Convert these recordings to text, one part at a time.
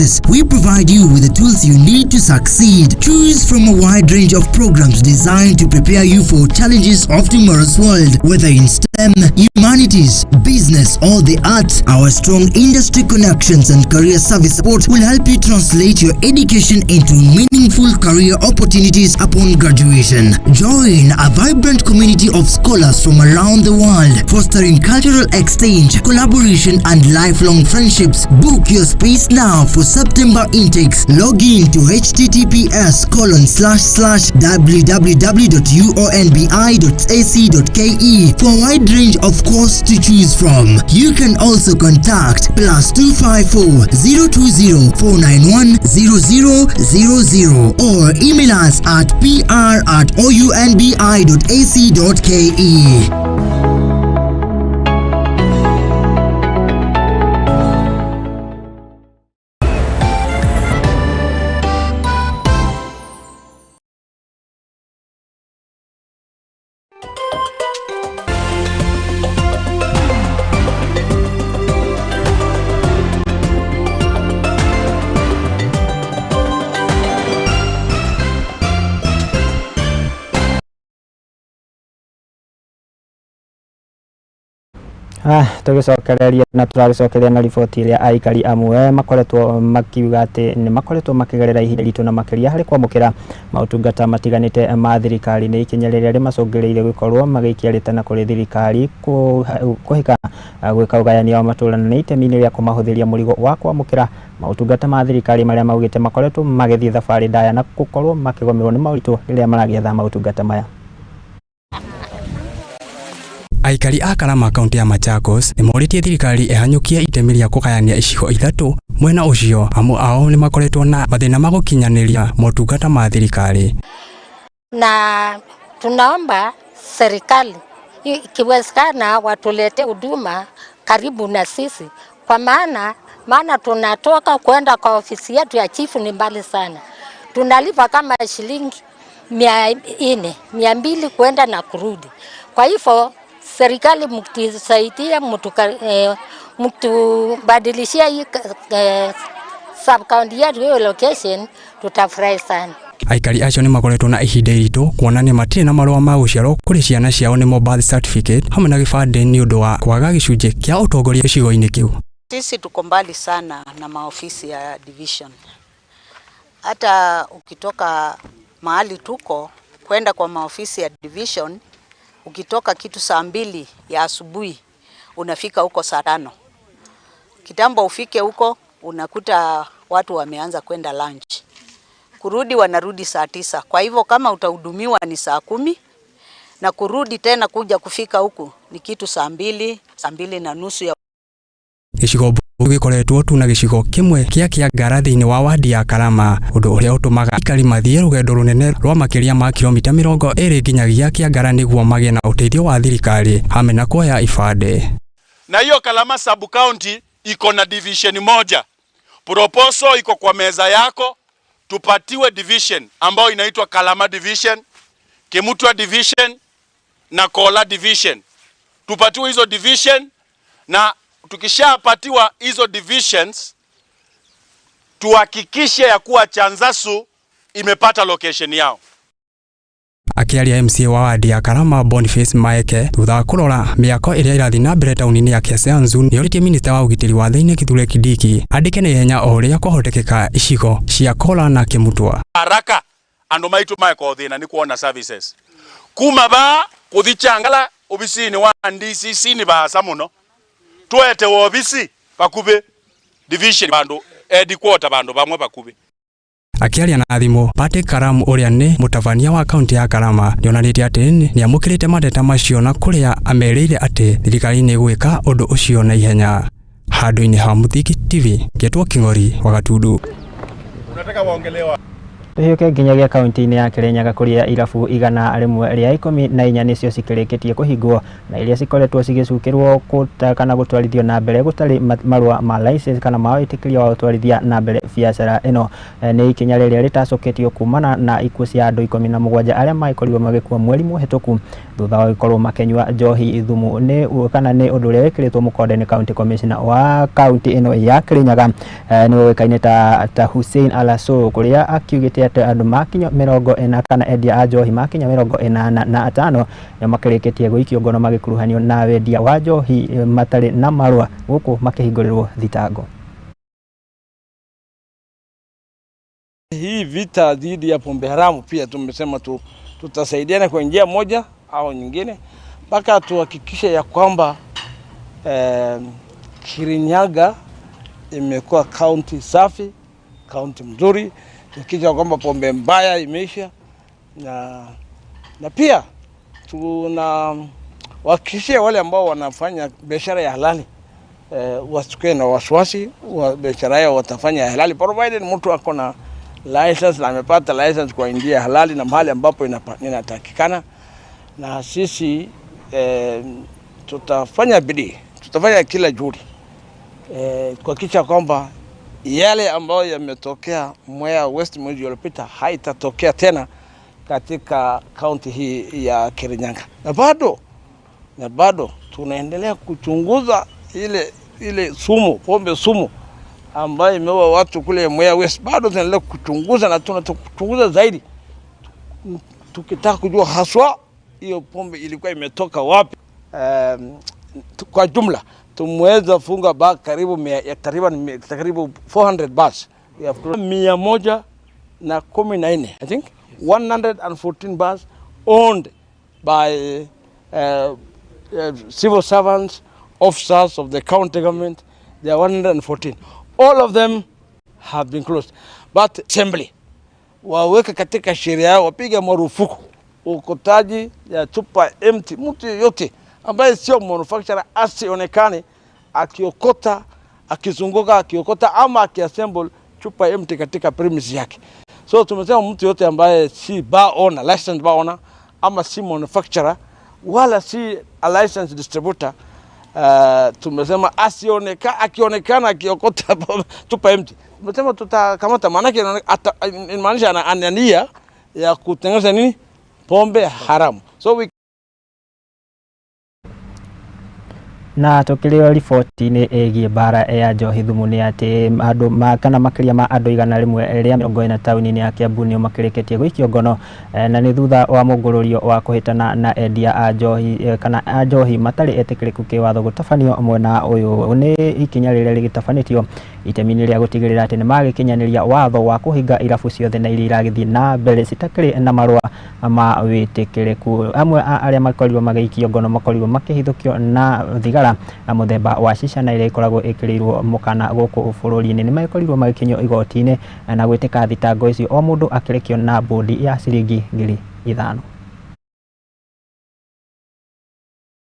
courses, we provide you with the tools you need to succeed. Choose from a wide range of programs designed to prepare you for challenges of tomorrow's world, whether in STEM, humanities, business, or the arts. Our strong industry connections and career service support will help you translate your education into meaningful career opportunities upon graduation. Join a vibrant community of scholars from around the world, fostering cultural exchange, collaboration, and lifelong friendships. Book your space now for September intakes. Log in to https://www.uonbi.ac.ke for a wide range of courses to choose from. You can also contact +254 020 491 0000 or email us at pr@ounbi.ac.ke. Tũgĩcokereria na tũragĩcokereria na riboti ĩrĩa aikari amwe makoretwo makiuga atĩ nĩ makoretwo makĩgerera ihinda iritũ na makĩria harĩ kwamũkĩra maũtungata matiganĩte ma thirikari. Nĩ ikinya rĩrĩa rĩmacũngĩrĩirie gũkorwo magĩikia rĩtana kũrĩ thirikari kũhĩka gwĩka ũgayania wa matũra, na nĩ itemi-inĩ rĩa kũmahũthĩria mũrigo wa kwamũkĩra maũtungata ma thirikari marĩa maugĩte makoretwo magĩthiĩ thabarĩ ndaya na gũkorwo makĩgũmĩrwo nĩ moritũ rĩrĩa maragĩetha maũtungata maya. Aikari a Karama, kaunti ya Machakos, nĩ morĩtie thirikari ĩhanyũkie itemi rĩa kũgayania icigo ithatũ mwena ũcio, amu ao nĩ makoretwo na mathĩna ma gũkinyanĩria motungata ma thirikari. Na tunaomba serikali ikiwezekana watulete huduma karibu na sisi, kwa maana tunatoka kwenda kwa ofisi yetu ya chifu ni mbali sana, tunalipa kama shilingi 400, 200 kwenda na kurudi. Kwa hivyo serikali mtusaidia, mtubadilishia hii sub county yetu hiyo location, tutafurahi sana. Aikari acio nĩ makoretwo na ihinda iritũ kuona nĩ matirĩ na marũa ma gũciarwo kũrĩ ciana ciao, nĩmo birth certificate, hamwe na gĩbandĩ, nĩ ũndũ wa kwaga gĩcunjĩ kĩa ũtongoria gĩcigo-inĩ kĩu. Sisi tuko mbali sana na maofisi ya division. Hata ukitoka mahali tuko kwenda kwa maofisi ya division, ukitoka kitu saa 2 ya asubuhi unafika huko saa 5. Kitambo ufike huko unakuta watu wameanza kwenda lunch. Kurudi wanarudi saa 9. Kwa hivyo kama utahudumiwa ni saa 10 na kurudi tena kuja kufika huku ni kitu saa 2, saa 2:30 ya Gĩcigo gĩkoretwo tu na gĩcigo kĩmwe kĩa Kĩangara thĩinĩ wa wadi ya Karama, ũndũ ũrĩa ũtũmaga aikari mathiĩ rũgendo rũnene rwa makĩria ma kilomita 20 nginyagia Kĩangara nĩguo magĩe na ũteithio wa thirikari hamwe na kuoya ibandĩ. Na hiyo Kalama sub county iko na division moja. Proposal iko kwa meza yako, tupatiwe division ambayo inaitwa Kalama division, Kimutwa division na Kola division. Tupatiwe hizo division, na tukishapatiwa hizo divisions tuhakikishe ya kuwa Chanzasu imepata location yao. Akĩaria, MCA wa wadi ya Karama Boniface Maeke, thutha wa kũrora mĩako ĩrĩa ĩrathiĩ na mbere taũni-inĩ ya Kiasanzu, nĩorĩtie minista wa ũgitĩri wa thĩinĩ Kithure Kindiki andĩke na ihenya o ũrĩa kwahotekeka icigo cia Kola na Kĩmutwa. Haraka andu maitu maeko thina ni kuona services kuma ba kuthi Changala obisini wa DCC ni baasa muno, twete wobisi bakubi division bandu headquarter bandu bamwe bakubi. Akĩaria na thimũ, Patrick Karamu ũrĩa nĩ mũtabania wa kaunti ya Karama nĩonanĩtie atĩ nĩamũkĩrĩte mateta macio na kũrĩa amerĩire atĩ thirikari nĩ ĩgwĩka ũndũ ũcio na ihenya. Handũ-inĩ ha Mũthingi TV, ngetwo Kĩng'ori wa Gatundu. Unataka waongelewa. Tũhiũke nginyagia kaunti-inĩ ya Kirinyaga kũrĩa irabu 114 nĩcio cikĩrĩkĩtie kũhingwo na iria cikoretwo cigĩcukĩrwo kana gũtwarithio na mbere gũtarĩ marũa ma license kana ma wĩtĩkĩria wa ũtwarithia na mbere Biacara ĩno nĩ ikinya rĩrĩa rĩtacũkĩtio kumana na ikuũ cia andũ 17 arĩa magĩkorirwo magĩkua mweri mũhĩtũku thutha wa gũkorwo makĩnyua njohi thumu nĩ kana nĩ ũndũ ũrĩa wĩkĩrĩtwo mũkonde nĩ county commissioner wa county ĩno ya Kirinyaga nĩ ũĩkaine ta Hussein Alaso kũrĩa akiugĩte atĩ andũ makinya 40 kana endia a njohi makinya 45 nĩ makĩrĩkĩtie gũikio ngono magĩkuruhanio na wendia wa njohi matarĩ na marũa gũkũ makĩhingũrĩrwo thitango. Hii vita dhidi ya pombe haramu pia tumesema tutasaidiana kwa njia moja au nyingine mpaka tuhakikishe ya kwamba Kirinyaga imekuwa county safi, county mzuri, tuhakikisha kwamba pombe mbaya imeisha, na pia tunawahakikishia wale ambao wanafanya biashara ya halali wasikuwe na wasiwasi, biashara yao watafanya halali provided mtu ako na license na amepata license kwa njia halali na mahali ambapo inatakikana. Na sisi tutafanya bidii, tutafanya kila juhudi kuhakikisha kwamba yale ambayo yametokea Mwea West mwezi uliopita haitatokea tena katika county hii ya Kirinyaga. Na bado tunaendelea kuchunguza ile sumu, pombe sumu ambayo imeua watu kule Mwea West. Bado tunaendelea kuchunguza na tunachunguza zaidi tukitaka kujua haswa hiyo pombe ilikuwa imetoka wapi. Kwa jumla tumeweza funga bar karibu 400 bars. We have 114, I think 114 bars owned by civil servants, officers of the county government. There are 114. All of them have been closed. But assembly waweke katika sheria yao, wapiga marufuku ukotaji ya chupa empty. Mtu yote ambaye sio manufacturer asionekane akiokota, akizunguka akiokota ama akiassemble chupa empty katika premise yake. So tumesema mtu yote ambaye si bar owner, licensed bar owner ama si manufacturer wala si a licensed distributor, tumesema asionekane akionekana akiokota chupa empty. Tumesema tutakamata, maana yake inamaanisha ana nia ya kutengeneza nini? Pombe haramu. So we na tukilio riboti-inĩ ĩgiĩ mbara ya njohi thumu nĩ atĩ andũ kana makĩria ma andũ 140 taũni-inĩ ya Kiambu nĩo makĩrĩkĩtie gũikio ngono na nĩ thutha wa mũngũrũrio wa kũhĩtana na endia a njohi kana a njohi matarĩ etĩkĩrĩku kĩwatho gũtabanio mwena ũyũ. Nĩ ikinya rĩrĩa rĩgĩtabanĩtio itemi-inĩ rĩa gũtigĩrĩra atĩ nĩmagĩkinyanĩria watho wa kũhinga irabu ciothe na iria iragĩthiĩ na mbere citakĩrĩ na marũa ma wĩtĩkĩrĩku. Amwe a arĩa makorirwo magĩikio ngono makorirwo makĩhithũkio na thigara na mũthemba wa shisha na iria ikoragwo ĩkĩrĩirwo mũkana gũkũ bũrũri-inĩ. Nĩmakorirwo magĩkinyio igoti-inĩ na gwĩtĩka thitango icio o mũndũ akĩrekio na bũndi ya ciringi 5,000.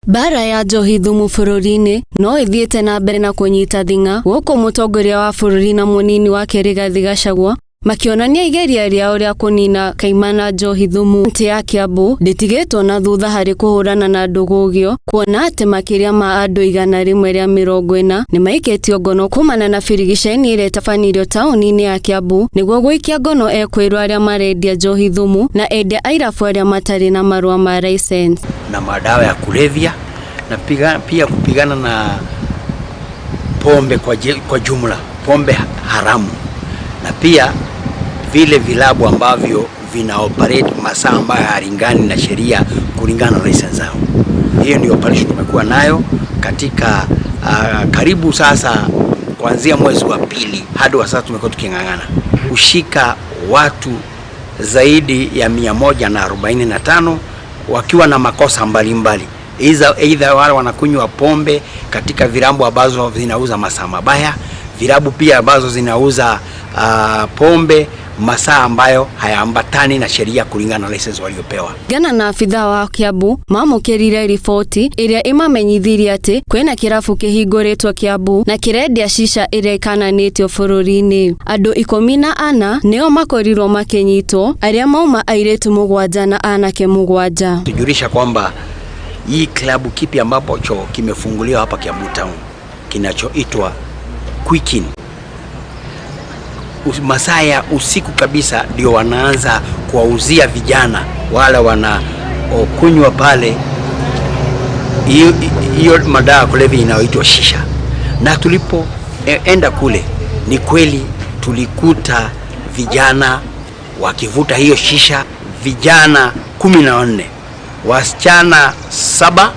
Mbara ya njohi thumu bũrũri-inĩ no ĩthiĩte na mbere na kũnyita thing'a gũkũ mũtongoria wa bũrũri na mũnini wake Rigathi Gachagua makĩonania igeria rĩao rĩa kũnina kaimana njohi thumu. Kaunti ya Kiambu ndĩtigĩtwo na thutha harĩ kũhũrana na ndũgũgio kuona atĩ makĩria ma andũ 140 nĩmaikĩtio ngono kumana na birigicaini ĩrĩa ĩtabanirio taũni-inĩ ya Kiambu nĩguo gũikia ngono ekwĩrwo arĩa marendia njohi thumu na endia a irabu arĩa matarĩ na marũa ma license na madawa ya kulevya na pia kupigana na pombe kwa jumla, pombe haramu, na pia vile vilabu ambavyo vina operate masaa ambayo hayalingani na sheria kulingana na license zao. Hiyo ndio operation tumekuwa nayo katika karibu sasa kuanzia mwezi wa pili hadi wa sasa tumekuwa tuking'ang'ana kushika watu zaidi ya 145 wakiwa na makosa mbalimbali. Either wale wanakunywa pombe katika vilabu ambazo zinauza masaa mabaya, vilabu pia ambazo zinauza pombe masaa ambayo hayaambatani na sheria kulingana na license waliopewa. Gana na afitha wa Kiambu mamũkĩrire riboti ĩrĩa ĩmamenyithirie atĩ kwĩna kĩrabu kĩhingũrĩtwo Kiambu na kĩrendia shisha ĩrĩa ĩkananĩtio bũrũri-inĩ. Andũ 14 nĩo makorirwo makĩnyitwo arĩa mauma airĩtu 7 na anake 7. Tujulisha kwamba hii klabu kipya ambacho kimefunguliwa hapa Kiambu town kinachoitwa Quicken Masaa ya usiku kabisa ndio wanaanza kuwauzia vijana wale wanaokunywa pale hiyo madawa ya kulevya inayoitwa shisha. Na tulipoenda kule, ni kweli tulikuta vijana wakivuta hiyo shisha, vijana 14, wasichana 7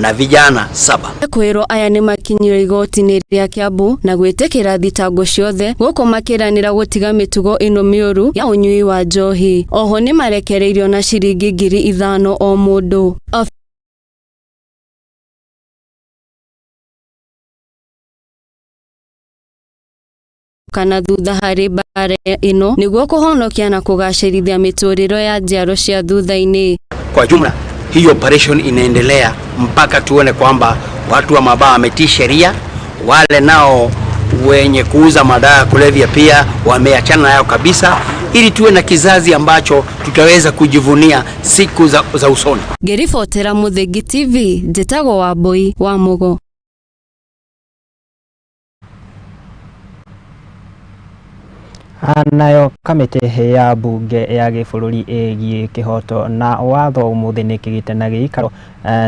na vijana 7. Kwĩrwo aya nĩ makinyire igoti-inĩ rĩa Kiambu na gwĩtĩkĩra thitango ciothe gũkũ makĩranĩra gũtiga mĩtugo ĩno mĩũru ya ũnyui wa njohi. Oho nĩ marekereirio na ciringi 5,000 o mũndũ. Kana thutha harĩ mbara ĩno nĩguo kũhonokia na kũgacĩrithia mĩtũrĩro ya njiaro cia thutha-inĩ. Kwa jumla hiyo operation inaendelea mpaka tuone kwamba watu wa mabaa wametii sheria, wale nao wenye kuuza madawa ya kulevya pia wameachana nayo kabisa, ili tuwe na kizazi ambacho tutaweza kujivunia siku za usoni. Ngĩribotera Muthingi TV, njĩtagwo Wambui wa Mugo. Nayo kamĩtĩ ya mbunge ya gĩbũrũri ĩgiĩ kĩhoto na watho ũmũthĩ nĩ kĩgĩte na gĩikaro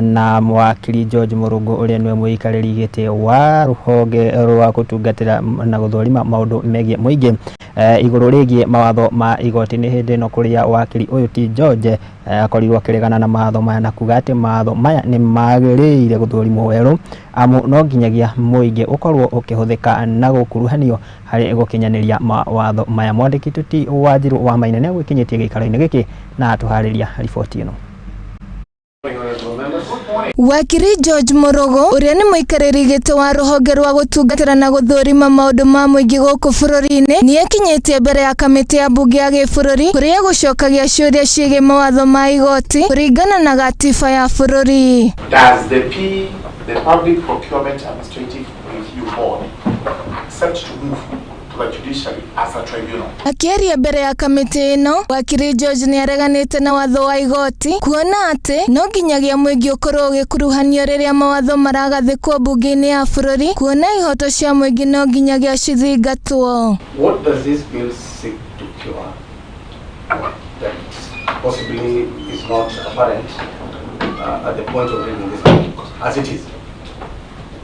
na mwakiri George Mũrũngũ ũrĩa nĩwe mũikarĩri gĩtĩ wa rũhonge rwa gũtungatĩra na gũthũrima maũndũ megiĩ mũingĩ igũrũ rĩgiĩ mawatho ma igoti. Nĩ hĩndĩ ĩno kũrĩa wakiri ũyũ ti George akorirwo akĩregana na mawatho maya na kuga atĩ mawatho maya nĩ magĩrĩire gũthũrimwo werũ amu no nginyagia mũingĩ ũkorwo ũkĩhũthĩka na gũkuruhanio harĩ gũkinyanĩria mawatho maya. Mwandĩki tuti Wanjiru wa Maina nĩ agwĩkinyĩtie gĩikaro-inĩ gĩkĩ na atũharĩria riboti ĩno. Wakiri George Murugu ũrĩa nĩ mũikarĩri gĩtĩ wa rũhonge rwa gũtungatĩra na gũthũrima maũndũ ma mũingĩ gũkũ bũrũri-inĩ nĩ akinyĩtie mbere ya kamĩtĩ ya mbunge ya gĩbũrũri kũrĩa gũcokagia ciũria ciĩgiĩ mawatho ma igoti kũringana na gatiba ya bũrũri. Does the Public Procurement Administrative Review Board accept to move to the judiciary as a tribunal? Akĩaria mbere ya kamĩtĩ ĩno, wakiri George nĩ areganĩte na watho wa igoti kuona atĩ no nginyagia mũingĩ ũkorwo ũgĩkuruhanio rĩrĩa mawatho maragathĩkwo mbunge-inĩ ya bũrũri kuona ihoto cia mũingĩ no nginyagia cithingatwo. What does this bill seek to cure that possibly is not apparent at the point of reading this bill as it is?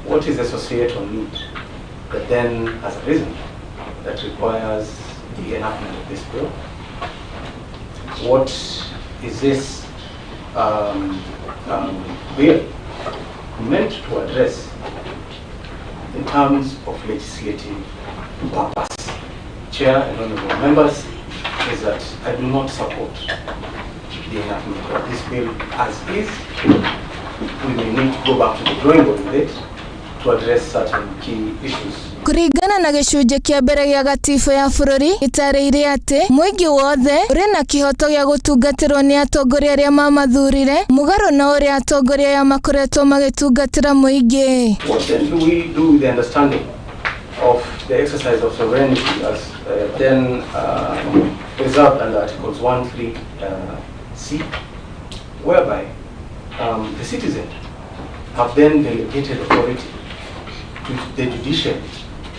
What is the societal need that then has arisen that requires the enactment of this bill? What is this bill meant to address in terms of legislative purpose? Chair and honorable members, is that I do not support the enactment of this bill as is. We may need to go back to the drawing board with it to address certain key issues. Kũringana na gĩcunjĩ kĩa mbere gĩa gatiba ya bũrũri gĩtarĩirie atĩ mũingĩ wothe ũrĩ na kĩhoto gĩa gũtungatĩrwo nĩ atongoria arĩa mamathurire mũgarũ na ũrĩa atongoria aya makoretwo magĩtungatĩra mũingĩ. What then do we do with the understanding of the exercise of sovereignty as then reserved under Articles 1, 3, C, whereby the citizen have then delegated authority to the judiciary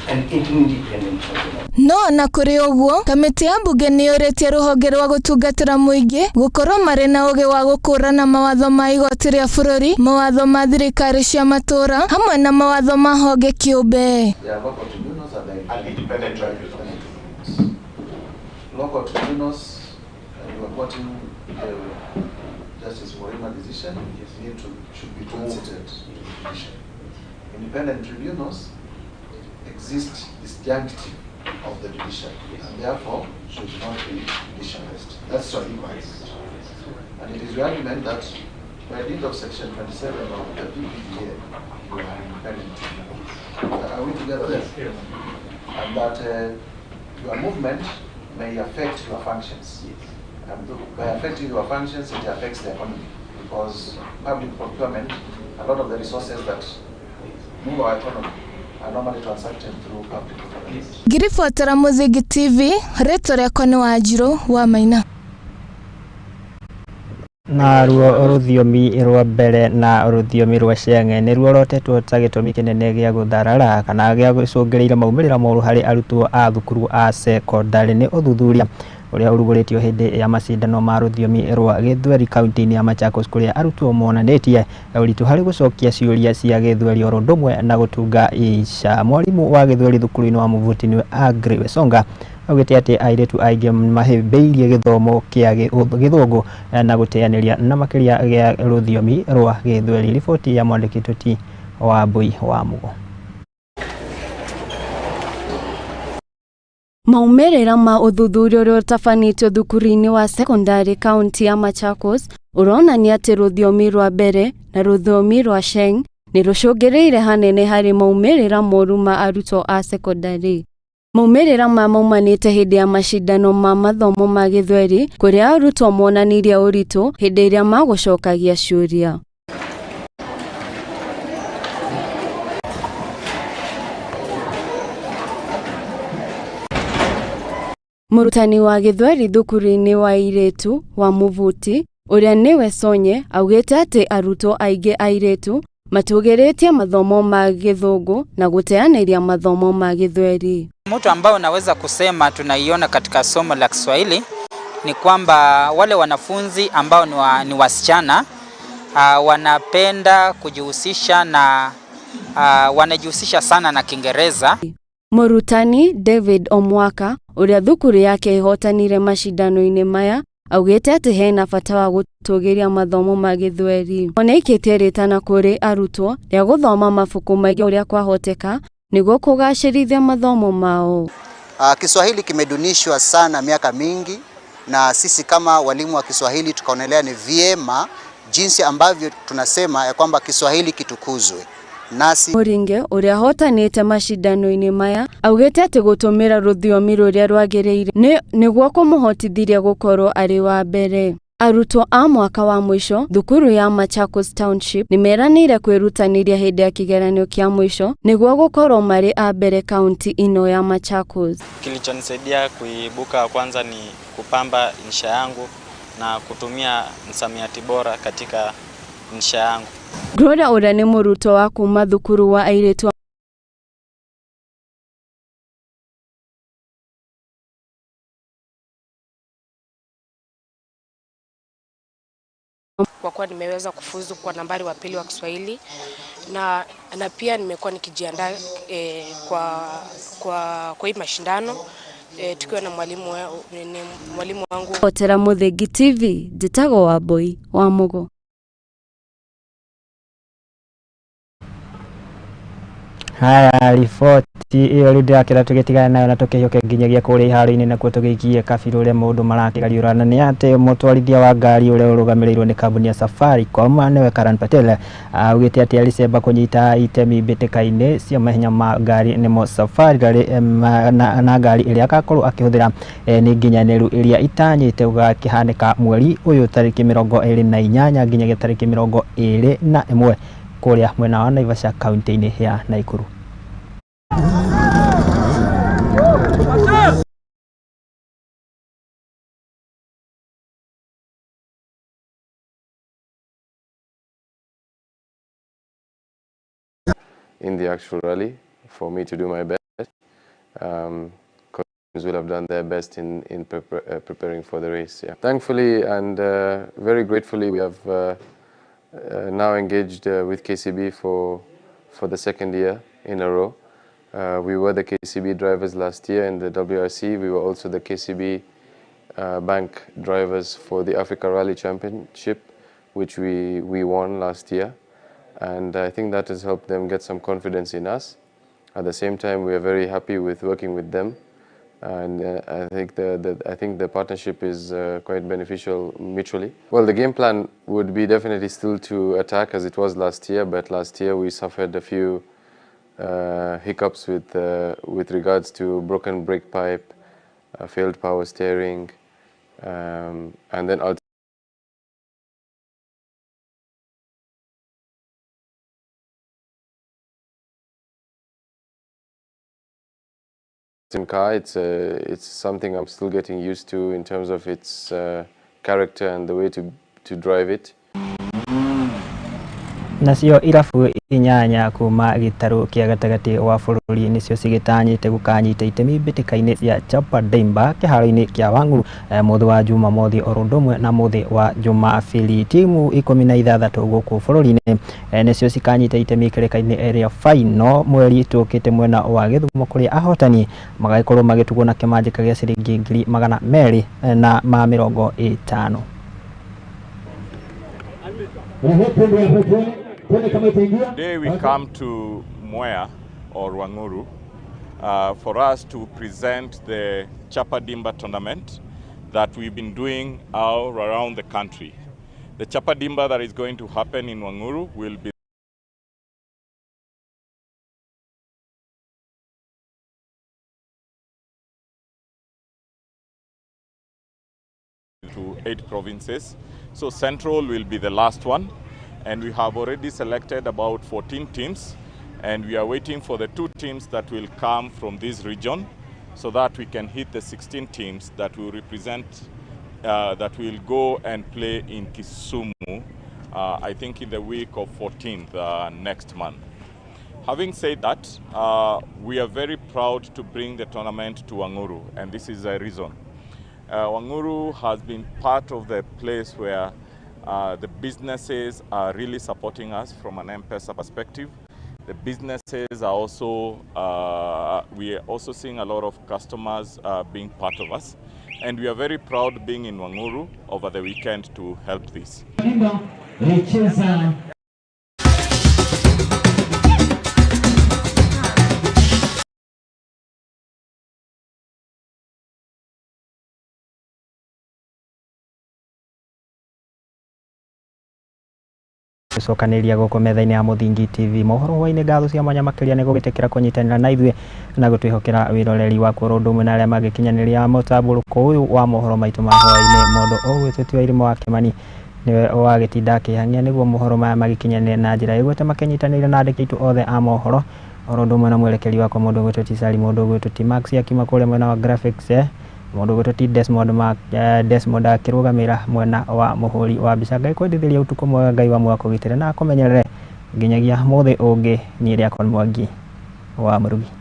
and independent tribunal. No na kũrĩ ũguo kamĩtĩ ya mbunge nĩ yũrĩtie rũhonge rwa gũtungatĩra mũingĩ gũkorwo marĩ na ũgĩ wa gũkũrana mawatho ma igoti rĩa bũrũri, mawatho ma thirikari cia matũũra hamwe na mawatho ma honge kĩũmbe. Independent tribunals. Local tribunals, you are quoting the Justice Murima decision, yes, should be transited to judiciary. Independent tribunals exist disjunctive of the judiciary, yes, and therefore should not be judicialized. That's your argument. And it is your argument that by dint of Section 27 of the PPDA, you are independent tribunal. Are we together there? Yes. And that your movement may affect your functions. Yes. And by affecting your functions, it affects the economy, because public procurement, a lot of the resources that move our economy are normally transacted through public procurement. Ngiribotera Muthingi TV, rĩtwa rĩakwa nĩ Wanjiru wa Maina. Naruo rũthiomi rwa mbere na rũthiomi rwa Sheng nĩruo rotetwo ta gĩtũmi kĩnene gĩa gũtharara kana gĩa gũcũngĩrĩria maumĩrĩra moru harĩ arutwo a thukuru a sekondarĩ. Nĩ ũthuthuria ũrĩa ũrugũrĩtio hĩndĩ ya macindano ma rũthiomi rwa Gĩthweri kaunti-inĩ ya Machakos, kũrĩa arutwo monanĩtie ũritũ harĩ gũcokia ciũria cia Gĩthweri oro ũndũ ũmwe na gũtunga insha. Mwarimũ wa Gĩthweri thukuru-inĩ wa Muvutini Agri Wesonga augĩte atĩ airĩtu aingĩ mahĩmbĩirie gĩthomo kĩa Gĩthũngũ na gũteanĩria na makĩria gĩa rũthiomi rwa Gĩthweri. Riboti ya mwandĩki Toti wa Mbui wa Mugo. Maumĩrĩra ma ũthuthuria ũrĩa ũtabanĩtio thukuru-inĩ wa sekondarĩ kaunti ya Machakos ũronania atĩ rũthiomi rwa mbere na rũthiomi rwa Sheng nĩ rũcũngĩrĩire hanene harĩ maumĩrĩra moru ma arutwo a sekondarĩ. Maumĩrĩra maya maumanĩte hĩndĩ ya macindano ma mathomo ma Gĩthweri kũrĩa arutwo monanirie ũritũ hĩndĩ ĩrĩa magũcokagia ciũria. Mũrutani wa Gĩthweri thukuru-inĩ wa airĩtu wa Muvuti ũrĩa nĩwe Sonye augĩte atĩ arutwo aingĩ airĩtu matũgĩrĩtie mathomo ma Gĩthũngũ na gũteanĩria mathomo ma Gĩthweri. Mtu ambao naweza kusema tunaiona katika somo la Kiswahili ni kwamba wale wanafunzi ambao ni wasichana wanapenda kujihusisha na wanajihusisha sana na Kiingereza. Mũrutani David Omwaka ũrĩa thukuru yake ĩhotanire macindano-inĩ maya augĩte atĩ hena bata wa gũtũgĩria mathomo ma Gĩthweri. Onaikĩtie rĩtana kũrĩ arutwo rĩa gũthoma mabuku maingĩ ũrĩa kwahoteka nĩguo kũgacĩrithia mathomo mao. Kiswahili kimedunishwa sana miaka mingi, na sisi kama walimu wa Kiswahili tukaonelea ni vyema jinsi ambavyo tunasema ya kwamba Kiswahili kitukuzwe. Nasi Muringe ũrĩa hotanĩte macindano-inĩ maya augĩte atĩ gũtũmĩra rũthiomi rũrĩa rwagĩrĩire nĩguo kũmũhotithirie gũkorwo arĩ wa mbere. Arutwo a mwaka wa mũico thukuru ya Machakos Township nĩmeranĩire kwĩrutanĩria hĩndĩ ya kĩgeranio kĩa mũico nĩguo gũkorwo marĩ a mbere kaunti ĩno ya Machakos. Kilichonisaidia kuibuka kwanza ni kupamba insha yangu na kutumia msamiati bora katika insha yangu. Gloria ũrĩa nĩ mũrutwo wa kuma thukuru wa airĩtu kwa kuwa nimeweza kufuzu kwa nambari wa pili wa Kiswahili na pia nimekuwa nikijiandaa kwa hii mashindano tukiwa na mwalimu wangu. Otera Muthengi TV, njĩtagwo Wambui wa Mugo. Haya, riboti iyo rĩu ndĩrakĩra tũgĩtigana nayo na tũkĩhiũke nginyagia kũrĩa iharo-inĩ nakuo tũgĩikie kabirũ ũrĩa maũndũ marakĩgariũrana nĩ atĩ mũtwarithia wa ngari ũrĩa ũrũgamĩrĩirwo nĩ kambuni ya Safaricom nĩwe Karan Patel augĩte atĩ alicemba kũnyita itemi mbĩtĩka-inĩ cia mahenya ma ngari nĩmo Safari Rally na ngari ĩrĩa agakorwo akĩhũthĩra nĩ nginyanĩru ĩrĩa itanyĩte gũgakĩhanĩka mweri ũyũ tarĩki 28 nginyagia tarĩki 21 kũrĩa mwena wa Naivasha kaunti-inĩ ya Nakuru. In the actual rally, for me to do my best, because will have done their best in preparing for the race. Yeah. Thankfully and very gratefully, we have now engaged with KCB for the second year in a row. We were the KCB drivers last year in the WRC. We were also the KCB Bank drivers for the Africa Rally Championship, which we won last year. And I think that has helped them get some confidence in us. At the same time, we are very happy with working with them, and I think the partnership is quite beneficial mutually. Well, the game plan would be definitely still to attack as it was last year, but last year we suffered a few hiccups with regards to broken brake pipe, failed power steering, and then car. It's something I'm still getting used to in terms of its character and the way to to drive it. Nacio irabu inyanya kuma gĩtarũ kĩa gatagatĩ wa bũrũri nĩcio cigĩtanyĩte gũkanyita itemi mbĩtĩka-inĩ cia Chapa Dimba kĩharo-inĩ kĩa Wang'uru mũthĩ wa Jumamothi oro ũndũ ũmwe na mũthĩ wa Jumabili. Timu 16 gũkũ bũrũri-inĩ nĩcio cikanyita itemi kĩrĩka-inĩ rĩa final mweri tũkĩte mwena wa Gĩthumo kũrĩa ahotani magagĩkorwo magĩtugwo na kĩmanjĩka gĩa ciringi 250,000. Today we come to Mwea or Wang'uru for us to present the Chapa Dimba tournament that we've been doing all around the country. The Chapa Dimba that is going to happen in Wang'uru will be to 8 provinces. So Central will be the last one, and we have already selected about 14 teams, and we are waiting for the 2 teams that will come from this region so that we can hit the 16 teams that will represent, that will go and play in Kisumu, I think in the week of 14th next month. Having said that, we are very proud to bring the tournament to Wang'uru, and this is a reason. Wang'uru has been part of the place where the businesses are really supporting us from an M-Pesa perspective. The businesses are also, we are also seeing a lot of customers being part of us. And we are very proud being in Wang'uru over the weekend to help this. Gũcokanĩria gũkũ metha-inĩ ya Mũthingi TV mohoro hwainĩ ngatho cia mwanya makĩria nĩ gũgĩtĩkĩra kũnyitanĩra na ithuĩ na gũtwĩhokera wĩroreri waku oro ũndũ ũmwe na arĩa magĩkinyanĩria mũtambũrũko ũyũ wa mohoro maitũ ma hwainĩ. Mũndũ ũgwĩtwo ti Wairimu wa Kĩmani nĩwe wagĩtinda akĩhang'ia nĩguo mohoro maya magĩkinyanĩre na njĩra ĩgwete makĩnyitanĩire na andĩki aitũ othe a mohoro oro ũndũ ũmwe na mwerekeri wakwa mũndũ ũgwĩtwo ti Sali, mũndũ ũgwĩtwo ti Max akiuma kũrĩa mwena wa graphics, mũndũ ũgwĩtwo ti Desmond Mark, Desmond akĩrũgamĩra mwena wa mũhũri wa mbica. Ngai kwendithĩria ũtukũ mwega, Ngai wa mwaka ũgitĩre na akũmenyerere nginyagia mũthĩ ũngĩ. Niĩ rĩakwa nĩ Mwangi wa Mũrugi.